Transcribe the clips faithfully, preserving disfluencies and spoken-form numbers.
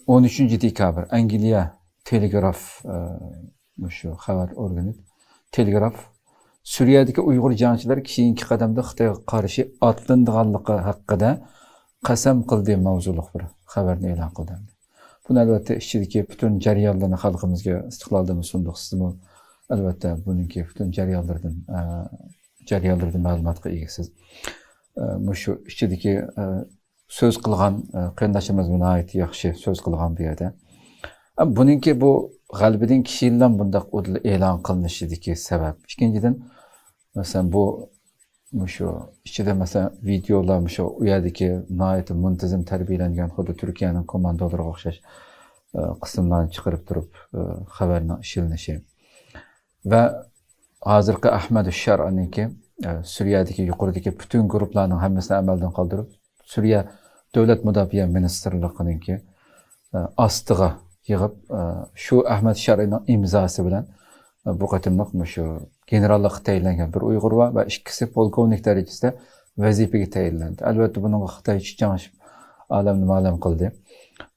ئون ئۈچىنچى دېكابىر، ئەنگلىيە تېلېگراف، ئە، مۇشۇ خەۋەر ئورگىنى تېلېگراف، سۈرىيەدىكى ئۇيغۇر جەڭچىلەر كېيىنكى قەدەمدە خىتايغا قارشى ئاتلىنىدىغانلىقى ھەققىدە قەسەم قىلدى ماۋزۇلۇق بىر خەۋەرنى ئېلان قىلدى. بۇنى ئەلۋەتتە ئىچىدىكى پۈتۈن جەريانلارنى خەلقىمىزگە ئىستىقلالدىمۇ سۇندۇق، سىزمۇ ئەلۋەتتە بۇنىڭكى پۈتۈن جەريانلىرىدىن، ئە، جەريانلىرىدىن مەلۇماتقا ئىگىسىز. ئە، مۇشۇ ئىچىدىكى، ئە، سۆز قىلغان، ئە، قېرىنداشلىرىمىز ناھايىتى ياخشى سۆز قىلغان بۇ يەردە. ئە، بۇنىڭكى بۇ غەلىبىدىن كېيىنلا بۇنداق ئۇدۇل ئېلان قىلىنىشىدىكى سەۋەب. ئىككىنچىدىن، مەسىلەن، بۇ، مۇشۇ ئىچىدە، مەسىلەن، ۋىدېئولار، مۇشۇ ئۇ يەردىكى ناھايىتى مۇنتىزىم تەربىيەلەنگەن، خۇددى تۈركىيەنىڭ كوماندولىرىغا ئوخشاش، ئە، قىسىملارنى چىقىرىپ تۇرۇپ، ئە، خەۋەرنىڭ ئىشلىنىشى. ۋە ھازىرقى ئەھمەد شەرئنىڭكى، ئە، سۈرىيەدىكى يۇقىرىدىكى پۈتۈن گۇرۇپپىلارنىڭ ھەممىسىنى ئەمەلدىن قالدۇرۇپ، سۈرىيە دۆلەت مۇداپىئە مىنىستىرلىقىنىڭكى، ئە، ئاستىغا يىغىپ، ئە، شۇ ئەھمەد شەرئىنىڭ ئىمزاسى بىلەن، ئە، بۇ قېتىملىق مۇشۇ گېنېراللىققا تەيىنلەنگەن بىر ئۇيغۇر بار ۋە ئىككىسى پولكوۋنىك دەرىجىسىدە ۋەزىپىگە تەيىنلەندى. ئەلۋەتتە، بۇنىڭغا خىتاي چىچاڭشىپ، ئالەمنى مالەم قىلدى.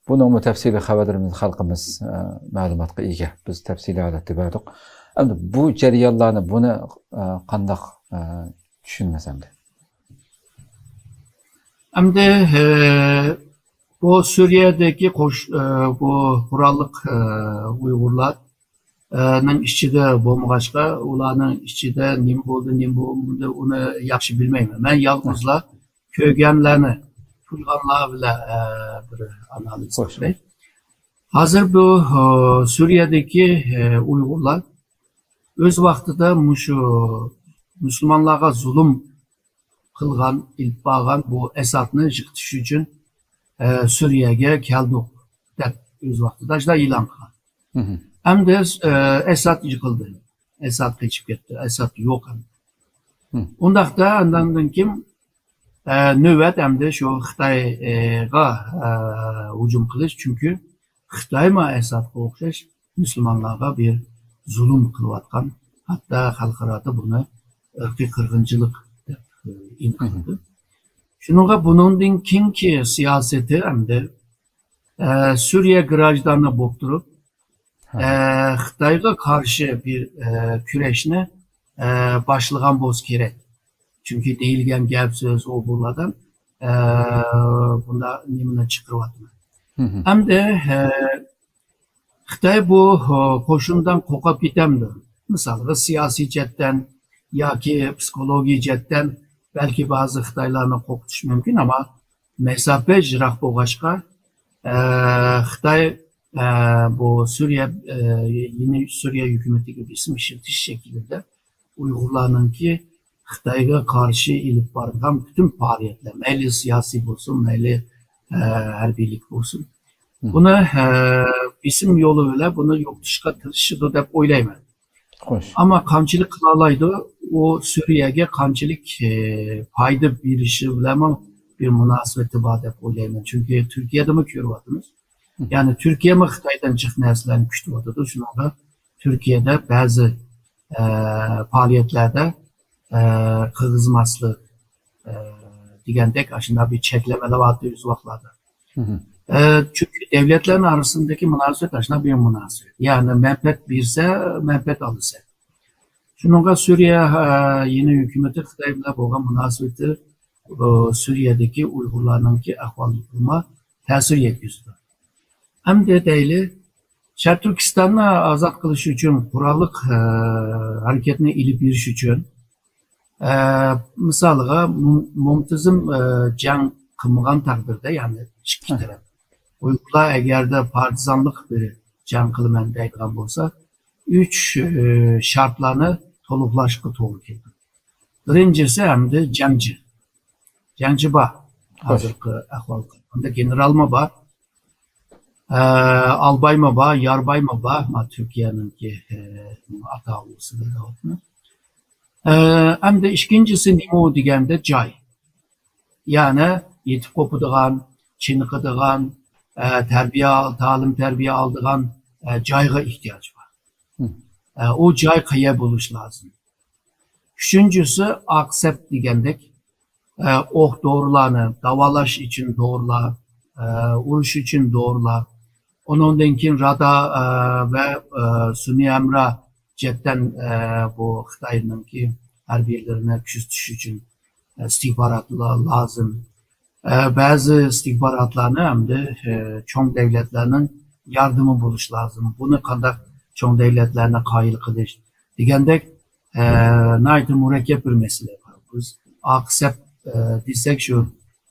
بۇنىڭمۇ تەپسىلىي خەۋەرلىرىمىز خەلقىمىز، ئە، مەلۇماتقا ئىگە. بىز تەپسىلىي ھالەتتە بەردۇق. ئەمدى بۇ جەريانلارنى، بۇنى، ئە، قانداق، ئە، چۈشىنىمىز ئەمدى؟ ئەمدى، ئە، بۇ سۈرىيەدىكى قوش-، ئە، بۇ قوراللىق، ئە، ئۇيغۇرلار، ئە، نىڭ ئىچىدە بولمىغاچقا، ئۇلارنىڭ ئىچىدە نېمە بولدى، نېمە بولمىدى، ئۇنى ياخشى بىلمەيمەن. مەن يالغۇزلا كۆرگەنلەرنى، تۇيغانلار بىلەن، ئە، بىر ئانالىز قىلاي. ھازىر بۇ، ئە، سۈرىيەدىكى، ئە، ئۇيغۇرلار ئۆز ۋاقتىدا مۇشۇ مۇسۇلمانلارغا زۇلۇم قىلغان، ئېلىپ بارغان بۇ ئەسادنى يىقىتىش ئۈچۈن، ئە، سۈرىيەگە كەلدۇق، دەپ ئۆز ۋاقتىدا شۇنداق ئېلان قىلغان. ئەمدى، ئە، ئەساد يىقىلدى. ئەساد قېچىپ كەتتى. ئەساد يوق ئەمدى. ئۇنداقتا ئاندىن كېيىن، ئە، نۆۋەت ئەمدى شۇ خىتايغا، ئە، ھۇجۇم قىلىش. چۈنكى خىتايمۇ ئەسادقا ئوخشاش مۇسۇلمانلارغا بىر زۇلۇم قىلىۋاتقان، ھەتتا خەلقئارادا بۇنى ئىرقىي قىرغىنچىلىق دەپ، ئېنىقلىدى. شۇنىڭغا بۇنىڭدىن كېيىنكى سىياسىتى ئەمدى، ئە، سۈرىيە گراژدانى بولۇپ تۇرۇپ، ئە، خىتايغا قارشى بىر، ئە، كۈرەشنى، ئە، باشلىغان بولسا كېرەك. چۈنكى دېيىلگەن گەپ سۆز ئۇ بۇلاردىن، ئە، بۇنداق نېمىنى چىقىرىۋاتىمەن. ئەمدى، ئە، خىتاي بۇ، ئە، قوشۇندىن قورقۇپ كېتەمدۇ؟ مىسالغا، سىياسىي جەھەتتىن ياكى پسىخولوگىيە جەھەتتىن بەلكى بەزى خىتايلارنى قورقۇتۇش مۇمكىن، ئەمما مەساپە يىراق بولغاچقا، ئە، خىتاي، ئە، بۇ سۈرىيە، ئە، يېڭى سۈرىيە ھۆكۈمىتىگە بېسىم ئىشلىتىش شەكلىدە ئۇيغۇرلارنىڭكى خىتايغا قارشى ئېلىپ بارىدىغان پۈتۈن پائالىيەتلەر، مەيلى سىياسىي بولسۇن، مەيلى، ئە، ھەربىيلىك بولسۇن، بۇنى، ئە، بېسىم يولى بىلەن بۇنى يوقىتىشقا تىرىشىدۇ دەپ ئويلايمەن. ئەمما قانچىلىك قىلالايدۇ، ئۇ سۈرىيەگە قانچىلىك، ئە، پايدا بېرىشى بىلەنمۇ بىر مۇناسىۋىتى بار دەپ ئويلايمەن. چۈنكى تۈركىيەدىمۇ كۆرۈۋاتىمىز. يەنى تۈركىيەمۇ خىتايدىن جىق نەرسىلەرنى كۈتۈۋاتىدۇ. شۇنىڭغا تۈركىيەدە بەزى، ئە، پائالىيەتلەردە، ئە، قىرغىزماسلىق، ئە، دېگەندەك ئاشۇنداق بىر چەكلىمىلەر بار ئۆز ۋاقىتلاردا. ئە، چۈنكى دەۋلەتلەرنىڭ ئارىسىندىكى مۇناسىۋەت ئاشۇنداق بىر مۇناسىۋەت. يەنى مەنپەئەت بېرسە، مەنپەئەت ئالىسەن. شۇنىڭغا سۈرىيە، ئە، يېڭى ھۆكۈمىتى خىتاي بىلەن بولغان مۇناسىۋىتى، ئۇ، سۈرىيەدىكى ئۇيغۇرلارنىڭكى ئەھۋالىغىمۇ تەسىر يەتكۈزىدۇ. ئەمدى دەيلى، شەرقىي تۈركىستاننى ئازاد قىلىش ئۈچۈن قوراللىق، ئە، ھەرىكەتنى ئېلىپ بېرىش ئۈچۈن، ئە، مىسالغا، مۇ-، مۇنتىزىم، ئە، جەڭ قىلمىغان تەقدىردە، يەنى ئىككى تەرەپ، ئۇيغۇرلار ئەگەردە پارتىزانلىق بىر جەڭ قىلىمەن دەيدىغان بولسا، ئۈچ، ئە، شارتلارنى تولۇقلاشقا توغرا كېلىدۇ. بىرىنچىسى ئەمدى جەڭچى. جەڭچى بار. ھازىرقى ئەھۋالدا. ئەمدى گېنېرالمۇ بار. ئە، ئالبايمۇ بار، ياربايمۇ بار. ما تۈركىيەنىڭكى، ئە، ئاتا ئۇلىسى دەۋاتىمەن. ئە، ئەمدى ئىككىنچىسى نېمە دېگەندە جاي. يەنى يېتىپ قوپىدىغان، چېنىقىدىغان، ئە، تەربىيە، تەلىم تەربىيە ئالىدىغان، ئە، جايغا ئېھتىياج بار. ئە، ئۇ جاي قەيەر بولۇشى لازىم. ئۈچىنچىسى ئاق سەپ دېگەندەك، ئە، ئوق دورىلارنى، داۋالاش ئۈچۈن دورىلار، ئە، ئۇرۇش ئۈچۈن دورىلار، ئۇنىڭدىن كېيىن رادار، ئە، ۋە، ئە، سۈنئىي ھەمراھ جەھەتتىن، ئە، بۇ خىتاينىڭكى ھەربىيلىرىنى كۆزىتىش ئۈچۈن، ئە، ئىستىخبارات لا-، لازىم. ئە، بەزى ئىستىخباراتلارنى ھەمدە، ئە، چوڭ دۆلەتلەرنىڭ ياردىمى بولۇش لازىم. بۇنى قانداق چوڭ دۆلەتلەرنى قايىل قىلىش دېگەندەك، ئە، ناھايىتى مۇرەككەپ بىر مەسىلە بار. بىز ئاقىسەپ، ئە، دېسەك، شۇ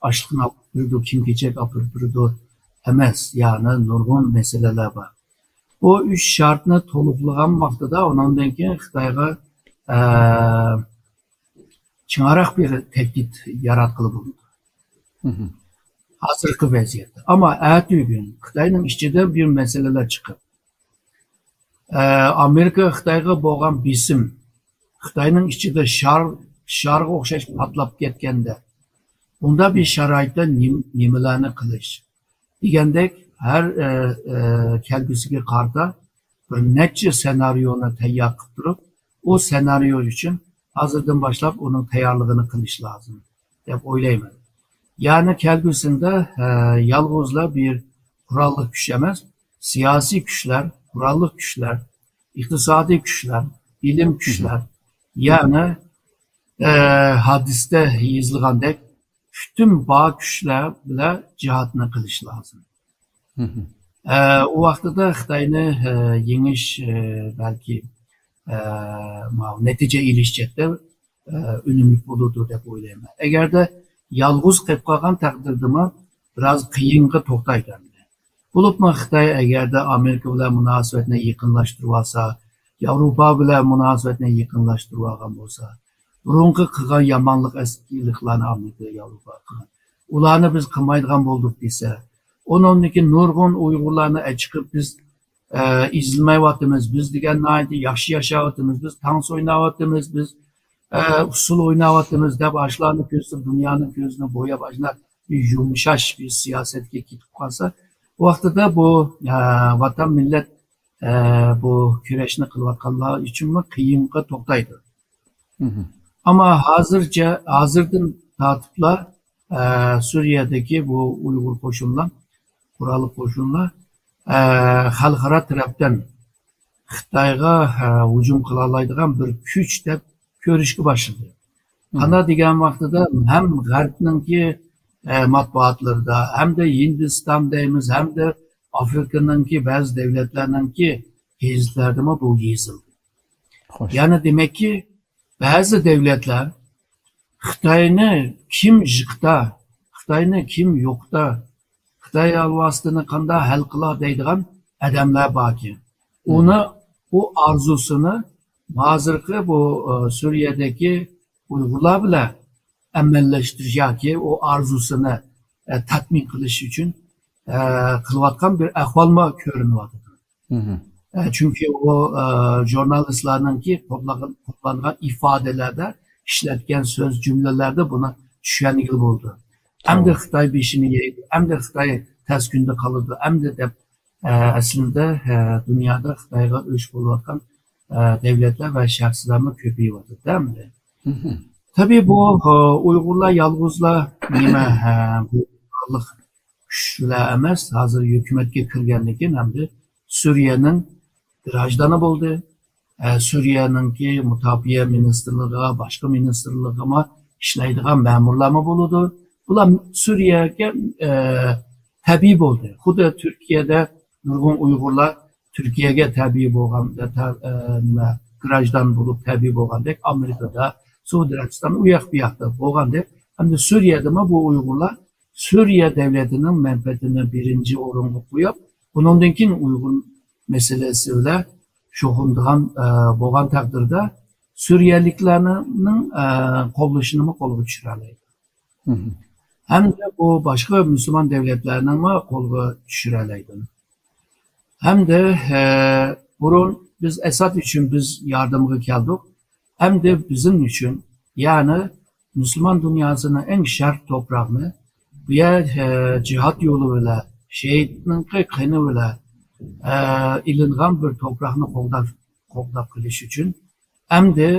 ئاشلىقنى ئاپىرىپ بېرىدۇ، كىيىم-كېچەك ئاپىرىپ بېرىدۇ ئەمەس، يەنى نۇرغۇن مەسىلىلەر بار. بۇ ئۈچ شەرتنى تولۇقلىغان ۋاقتىدا ئۇنىڭدىن كېيىن خىتايغا، ئە، چىڭراق بىر تەھدىت ياراتقىلى بولىدۇ. ھازىرقى ۋەزىيەتتە. ئەمما ئەتىگۈن خىتاينىڭ ئىچىدە بىر مەسىلىلەر چىقىپ، ئە، ئامېرىكا خىتايغا بولغان بېسىم، خىتاينىڭ ئىچىدە شار، شارغا ئوخشاش پارتلاپ كەتكەندە، بۇنداق بىر شارائىتتا نېم-، نېمىلەرنى قىلىش دېگەندەك ھەر، ئە، ئە، كەلگۈسىگە قارىتا بىر نەچچە سېنارىيونى تەييار قىلىپ تۇرۇپ، ئۇ سېنارىيو ئۈچۈن ھازىردىن باشلاپ ئۇنىڭ تەييارلىقىنى قىلىش لازىم دەپ ئويلايمەن. يەنى كەلگۈسىدە، ئە، يالغۇزلا بىر قوراللىق كۈچ ئەمەس، سىياسىي كۈچلەر، قوراللىق كۈچلەر، ئىقتىسادىي كۈچلەر، ئىلىم كۈچلەر، يەنى، ئە، ھادىسىدە يېزىلغاندەك پۈتۈن بار كۈچلەر بىلەن جىھادنى قىلىش لازىم. ئە، ئۇ ۋاقتىدا خىتاينى، ئە، يېڭىش، ئە، بەلكى، ئە، ماۋۇ نەتىجە ئېلىش جەھەتتە، ئە، ئۈنۈملۈك بولىدۇ دەپ ئويلايمەن. ئەگەردە يالغۇز قېلىپ قالغان تەقدىردىمۇ بىراز قىيىنغا توختايدۇ ئەمدى. بولۇپمۇ خىتاي ئەگەردە ئامېرىكا بىلەن مۇناسىۋەتنى يېقىنلاشتۇرۇۋالسا، ياۋروپا بىلەن مۇناسىۋەتنى يېقىنلاشتۇرۇۋالغان بولسا، بۇرۇنقى قىلغان يامانلىق ئەسكىلىكلارنى ئامېرىكا، ياۋروپا قىلغان، ئۇلارنى بىز قىلمايدىغان بولدۇق دېسە، ئۇنىڭدىن كېيىن نۇرغۇن ئۇيغۇرلارنى ئەچىقىپ بىز، ئە، ئېزىلمەيۋاتىمىز، بىز دېگەن ناھايىتى ياخشى ياشاۋاتىمىز، بىز تانس ئويناۋاتىمىز، بىز، ئە، ئۇسسۇل ئويناۋاتىمىز دەپ ئاشۇلارنى كۆرسىتىپ دۇنيانىڭ كۆزىنى بوياپ ئاشۇنداق بىر يۇمشاش بىر سىياسەتكە كېتىپ قالسا، بۇ ۋاقتىدا بۇ، ئە، ۋاتان مىللەت، ئە، بۇ كۈرەشنى قىلىۋاتقانلار ئۈچۈنمۇ قىيىنغا توختايدۇ. ئەمما ھازىرچە، ھازىردىن تارتىپلا، ئە، سۈرىيەدىكى بۇ ئۇيغۇر قوشۇنلار، قوراللىق قوشۇنلار، ئە، خەلقئارا تەرەپتىن خىتايغا، ئە، ھۇجۇم قىلالايدىغان بىر كۈچ دەپ كۆرۈشكە باشلىدى. قانداق دېگەن ۋاقتىدا ھەم غەربنىڭكى، ئە، مەتبۇئاتلىرىدا، ھەمدە ھىندىستان دەيمىز، ھەمدە ئافرىقىنىڭكى بەزى دۆلەتلەرنىڭكى گېزىتلەردىمۇ بۇ يېزىلدى. يەنى دېمەككى، بەزى دۆلەتلەر خىتاينى كىم يىقىتا، خىتاينى كىم يوقىتا، خىتاي ھالۋاستىنى قانداق ھەل قىلا دەيدىغان ئادەملەر باركەن. ئۇنى، ئۇ ئارزۇسىنى ھازىرقى بۇ، ئە، سۈرىيەدىكى ئۇيغۇرلار بىلەن ئەمەللەشتۈرۈش ياكى ئۇ ئارزۇسىنى، ئە، تەتمىن قىلىش ئۈچۈن، ئە، قىلىۋاتقان بىر ئەھۋالمۇ كۆرۈنۈۋاتىدۇ. ئە، چۈنكى ئۇ، ئە، ژۇرنالىستلارنىڭكى قوللانغان، قوللانغان ئىپادىلەردە، ئىشلەتكەن سۆز جۈملىلەردە بۇنى چۈشەنگىلى بولىدۇ. ئەمدى خىتاي بېشىنى يەيدۇ، ئەمدى خىتاي تەس كۈندە قالىدۇ، ئەمدى دەپ، ئە، ئەسلىدە، ئە، دۇنيادا خىتايغا ئۆچ بولۇۋاتقان، ئە، دۆلەتلەر ۋە شەخسلەرمۇ كۆپىيىۋاتىدۇ ئەمدى. تەبىئىي بۇ، ئە، ئۇيغۇرلار يالغۇزلا نېمە، ئە، بۇ بارلىق كۈچلەر ئەمەس، ھازىر ھۆكۈمەتكە كىرگەندىن كېيىن ئەمدى سۈرىيەنىڭ گراژدانى بولدى. ئە، سۈرىيەنىڭكى مۇداپىئە مىنىستىرلىقىغا، باشقا مىنىستىرلىقىغىمۇ ئىشلەيدىغان مەمۇرلارمۇ بولىدۇ. بۇلار سۈرىيەگە، ئە، تەبىئىي بولدى. خۇددى تۈركىيەدە نۇرغۇن ئۇيغۇرلار تۈركىيەگە تەبىئىي بولغان، تە-، ئە، نېمە، گراژدان بولۇپ تەبىئىي بولغاندەك، ئامېرىكىدا، سئۇدى ئەرەبىستان، ئۇ ياق بۇ ياقتا بولغاندەك، ئەمدى سۈرىيەدىمۇ بۇ ئۇيغۇرلار سۈرىيە دۆلىتىنىڭ مەنپەئەتىنى بىرىنچى ئورۇنغا قويۇپ، ئۇنىڭدىن كېيىن ئۇيغۇر مەسىلىسى بىلەن شۇغۇللىنىدىغان، ئە، بولغان تەقدىردە، سۈرىيەلىكلەرنىڭ، ئە، قوللىشىنىمۇ قولغا چۈشۈرەلەيدۇ. ھەمدە بۇ باشقا مۇسۇلمان دۆلەتلەرنىڭمۇ قولغا چۈشۈرەلەيدۇ. ھەمدە، ئە، بۇرۇن بىز ئەسەد ئۈچۈن بىز ياردەمگە كەلدۇق. ئەمدى بىزنىڭ ئۈچۈن، يەنى مۇسۇلمان دۇنياسىنىڭ ئەڭ شەرق توپراقنى، بۇ يەر، ئە، جىھاد يولى بىلەن، شېھىتنىڭكى قېنى بىلەن، ئە، ئېلىنغان بىر توپراقنى قوغداپ، قوغداپ قېلىش ئۈچۈن ئەمدى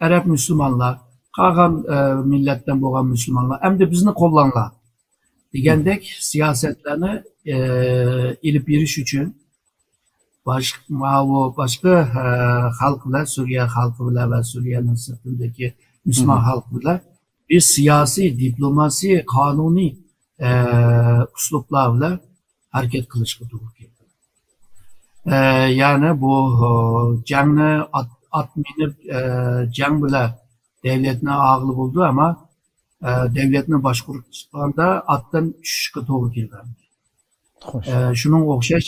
ئەرەب مۇسۇلمانلار، قالغان، ئە، مىللەتتىن بولغان مۇسۇلمانلار، ئەمدى بىزنى قوللاڭلار. دېگەندەك سىياسەتلەرنى ئېلىپ بېرىش ئۈچۈن باش، ماۋۇ باشقا خەلق بىلەن، سۈرىيە خەلقى بىلەن ۋە سۈرىيەنىڭ سىرتىدىكى مۇسۇلمان خەلقى بىلەن بىر سىياسىي، دىپلوماسىي، قانۇنىي ئۇسلۇبلار بىلەن ھەرىكەت قىلىشقا توغرا كېلىدۇ. يەنى بۇ جەڭنى ئات، ئات مىنىپ جەڭ بىلەن دەۋلەتنى ئالغىلى بولىدۇ، ئەمما دەۋلەتنى باشقۇرۇشقاندا ئاتتىن چۈشۈشكە توغرا كېلىدۇ. خوش. شۇنىڭغا ئوخشاش،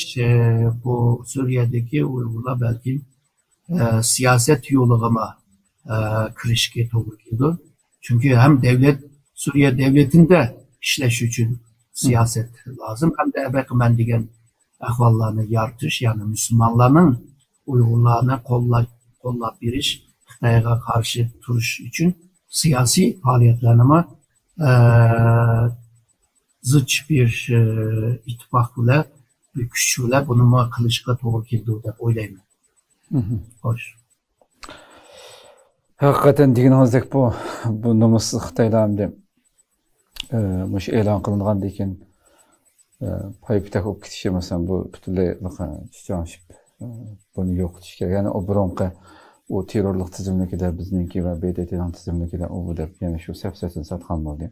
بۇ سۈرىيەدىكى ئۇيغۇرلار بەلكىم سىياسەت يولىغىمۇ كىرىشكە توغرا كېلىدۇ. چۈنكى ھەم دەۋلەت، سۈرىيە دەۋلىتىدە ئىشلەش ئۈچۈن سىياسەت لازىم، ھەمدە ئەبەقىمەن دېگەن ئەھۋاللارنى يارىتىش، يەنى مۇسۇلمانلارنىڭ ئۇيغۇرلارنى قوللاپ، قوللاپ بېرىش، خىتايغا قارشى تۇرۇش ئۈچۈن سىياسىي پائالىيەتلەرنىمۇ زىچ بىر ئىتتىپاق بىلەن، بىر كۈچ بىلەن بۇنىمۇ قىلىشقا توغرا كېلىدۇ دەپ ئويلايمەن. خوش. ھەقىقەتەن دېگىنىڭىزدەك بۇ، بۇ نومۇسسىز خىتايلار ئەمدى، ئە، مۇشۇ ئېلان قىلىنغاندىن كېيىن، ئە، پايپىتەك بولۇپ كېتىشى، مەسىلەن، بۇ پۈتۈنلەي چىچاڭشىپ، ئە، بۇنى يوقىتىش كېرەك. يەنى ئۇ بۇرۇنقى ئۇ تېررورلۇق تىزىملىكىدە بىزنىڭكى ۋە ب د ت نىڭ تىزىملىكىدە ئۇ بۇ دەپ يەنە شۇ سەپسەتىنى ساتقان بولدى.